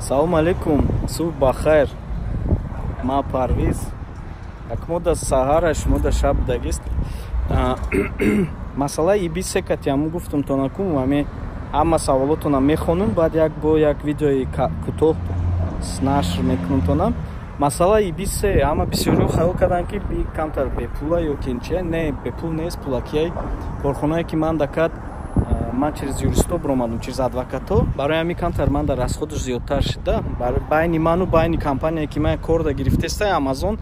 Салому алейкум, субҳ бахайр. Ма Парвиз. Акмода саҳара, шумода шаб будагист. Масъалаи EB3 катиаму гуфтум то накум, ами ҳама саволотона мехонум, баъд як бо як видеои кӯтоҳ нашр мекунум тона. Масъалаи EB3 ҳама бисёриҳо хаёл карданд, ки камтар бепула ё ки чи. Не, бепул нест, пулакияй. Корхонае ки ман дакад, ман через юристо биромадам, через адвокато. Барои ҳамин камтар ман дар расходаш зиёдтар шуда. Байни ману байни компания, ки ман кор да гирифтеста, Амазон,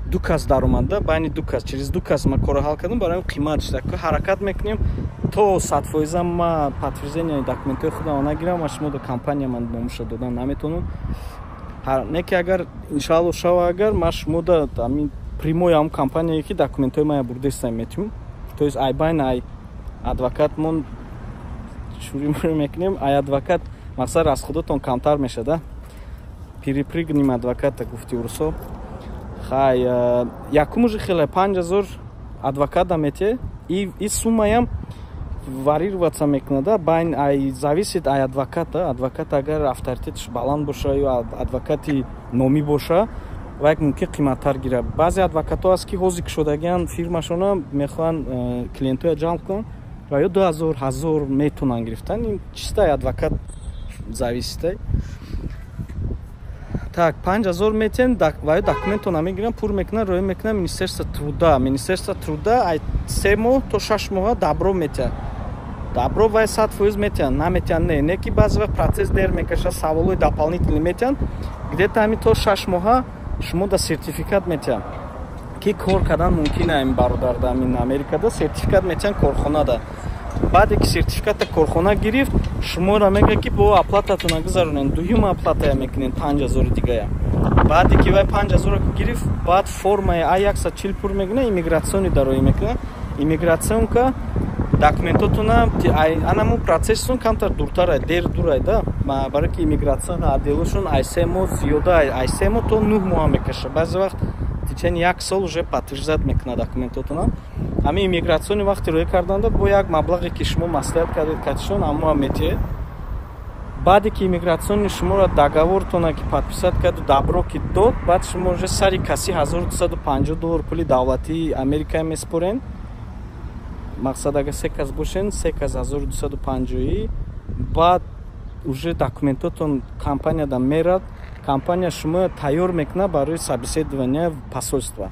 ду кас даромада, байни ду кас, через ду кас ман корро ҳал кардам, барои қимат шуда. Ҳаракат мекунем то 100%. Ма подтверждение документҳои худам нагирам, ма шумо до компания ман номуша додан наметавонам. Не ки агар иншаалло шава, агар ма шумо да ҳамин прямой ҳам компания, ки документҳои мая бурдестам, метиҳум. То есть ай байн ай адвокатмон шурӣ мекунем, ай адвокат мақсад расходотон камтар мешада. Перепрыгнем адвоката, гуфти урусо. Хай, якум уже хеле 5000 адвоката мете, и суммаям варьироваться мекунада, байн ай зависит ай адвоката. Адвокат агар авторитетш баланд боша ё адвокати номӣ боша, вай мумкин қиматтар гирад. Баъзе адвокатҳо ҳаст, ки ҳозир кушодагиан фирмашона, мехоҳанд клиентҳоя ҷалб кунанд ва ё 2000, 1000 метавонанд гирифтан. Ин чиста адвокат зависит. Так, 5000 метиҳен ва ё документона мегиранд, пур мекунанд, роӣ мекунанд Министерство труда. Министерство труда ай 3 моҳ то 6 моҳа добро метиҳад. Добро вай 100% метиҳанд, наметиҳанд не ки баъзе вақт процесс дер мекашад, саволҳои дополнительный метиҳанд. Где-то ҳамин то 6 моҳа шумо да сертификат метиҳанд, ки кор кардан мумкин ин бародар да ҳамин Америкада. Сертификат метиҳанд корхонада. Баъде ки сертификата корхона гирифт, шуморо мегӯяд, ки бо оплататона гузаронен. Дуюм оплатая мекунен, 5000 дигая. Баъде ки вай 5000-ро гирифт, баъд формаи I-140 пур мекуна, иммиграционный дароӣ мекуна. Иммиграционка документотона анаму процессон камтар дуртара, дер дурай да, барои ки иммиграционный отделошон ай 3 моҳ зиёда, ай 3 моҳ то 9 моҳ мекаша. Баъзе вақт течение як сол уже подтверждать мекунад документотона. Ҳамин иммиграционный вақти роӣ карданда бо як маблағе, ки шумо маслиҳат кардед катишон, ҳамоа метиҳед. Баъде ки иммиграционный шуморо договортона ки подписать карду добро ки дод, баъд шумо уже сари каси 1250 доллар пули давлатии Америка меспорен. Мақсад, агар се кас бошен, се кас 1250-ӣ. Баъд уже документотон компанияда мерад, компания шумо тайёр мекунад барои собеседование посольства.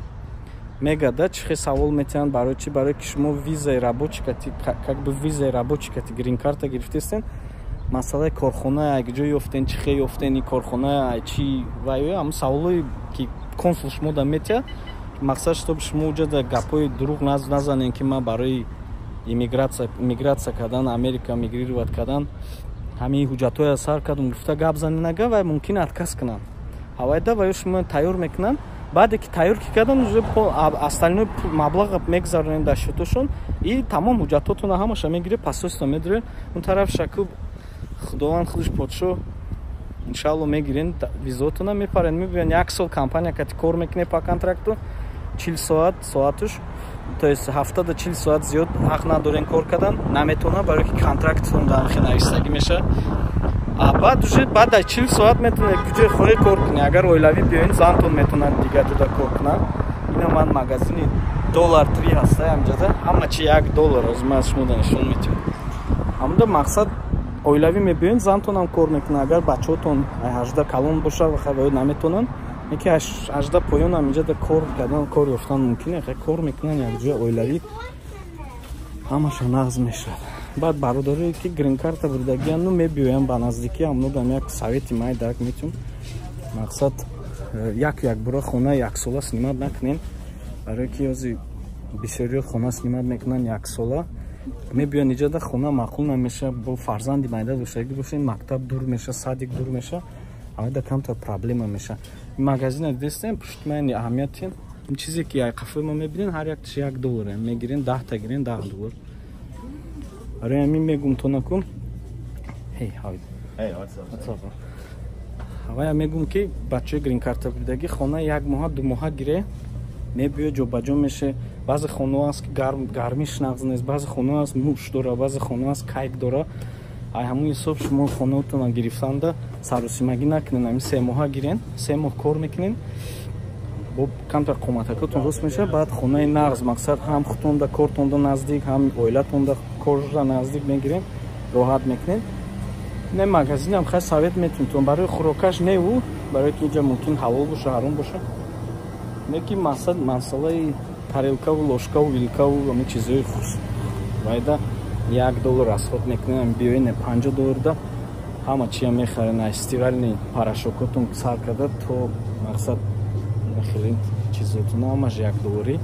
Мегада чӣ хел савол метиҳанд. Барои чи? Барои ки шумо визаи рабочий кати, как бы визаи рабочий кати грин-карта гирифтестен. Масъалаи корхона як ҷо ёфтен, чӣ хел ёфтен ин корхона, чи ва ҳамн саволое, ки консул шумо да метиҳад. Мақсад, чтоб шумо уҷада гапҳои дурӯғ назанен, ки ман барои иммиграция кардан, Америка мигрировать кардан ҳамин ҳуҷҷатҳоя сар кардум гуфта гап занен, ага вай мумкин отказ кунанд. Ҳавайда ва ё шумо тайёр мекунанд. Баъде ки тайёр ки кардан, уже остальной маблаға мегузаронем дар счетошон и тамом ҳуҷҷатҳотона ҳамаша мегире, посольство медире. Он тараф шаку Худованд худаш подшо, иншаалло мегирен визотона, мепарен, мебиён. Як сол компания кати кор мекуне по контракту, 40 соат соатуш, то есть ҳафтада 40 соат зиёд ҳақ надорен кор кардан наметавонад, барои ки контрактатон дар хе навистагӣ мешавад. Баъд уже баъд аз 40 соат метавонед куҷои хоҳе кор кунед. Агар оилавӣ биёед, зантон метавонад дигар ҷода кор кунад. Ина ман магазини Dollar Tree ҳаста, ҳамҷода ҳама чи 1 доллар. Ҳозир ман аз шумо нишон метиҳам. Ҳамуда мақсад, оилавӣ мебиёед, зантонам кор мекунад. Агар бачаҳотон 18 калон бошад, ваё наметавонанд, яки 18 поёнам инҷода кор кардан, кор ёфтан мумкин, кор мекунанд якҷоя оилавӣ, ҳамаша нағз мешавад. Баъд бародарое, ки грин-карта бурдагияну мебиёянд ба наздикӣ, ҳамнодам як совети май дарк метиҳам. Мақсад, як якбора хона яксола снимать накунем, барое ки ҳозир бисёриҳо хона снимать мекунанд яксола, мебиёянд иҷода, хона маъқул намешавад. Бо фарзанди майда доштагӣ бошед, мактаб дур мешавад, садик дур мешавад, ҳамаида камтар проблема мешавад. Магазина дидестем, пуштмайни аҳамияти ин чизе, ки қафои ма мебинен, ҳар якташ 1 доллар мегирен, 10-та гирен, 10 доллар. Барои ҳамин мегум то накун. Ҳавая мегум, ки бачаи грин-карта бурдагӣ хона як моҳа, 2 моҳа гире, мебиё, ҷобаҷо меше. Баъзе хонаҳо аст, ки гармиш нағз нест, баъзе хонаҳо аст, муш дора, баъзе хонаҳо аст, кайк дора. Ай ҳамун ҳисоб шумо хонаотона гирифтанда. Сарусимагӣ накунен, ами 3 моҳа гирен, 3 моҳ кор мекунен, бо камтар қоматакотон рост мешавад. Баъд хонаи нағз, мақсад, ҳам худтонда, кортонда наздик, ҳам оилатонда, корда наздик мегирем, роҳат мекунем. Не, магазинам хай совет метунтон барои хӯрокаш неву барои ки инҷа мумкин ҳалол боша, ҳаром боша, не ки мақсад масъалаи тарелкаву ложкаву вилкаву ами чизои вайда 1 доллар расход мекунем. Биёине, 50 долларда ҳама чия мехарен, ай стиральный порошокотон сар карда то, мақсад, хеле чизотуна ҳамаш 1 долларӣ,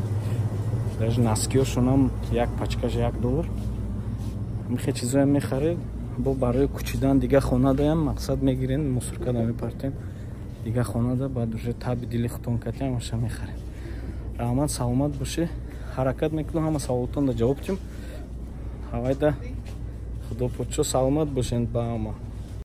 даже носкиёшонам як пачкаш 1 доллар. Михе чизоям мехаред, бо барои кучидан дига хонадаям, мақсад, мегирен, мусоркада мепартем дига хонада, баъд уже таби дили худтон кати ҳамаша мехарем. Раҳмат, саломат боше. Ҳаракат мекунам, ҳама саволотонда ҷавоб тим. Ҳавайда, худо подшо, саломат бошен ба ҳама.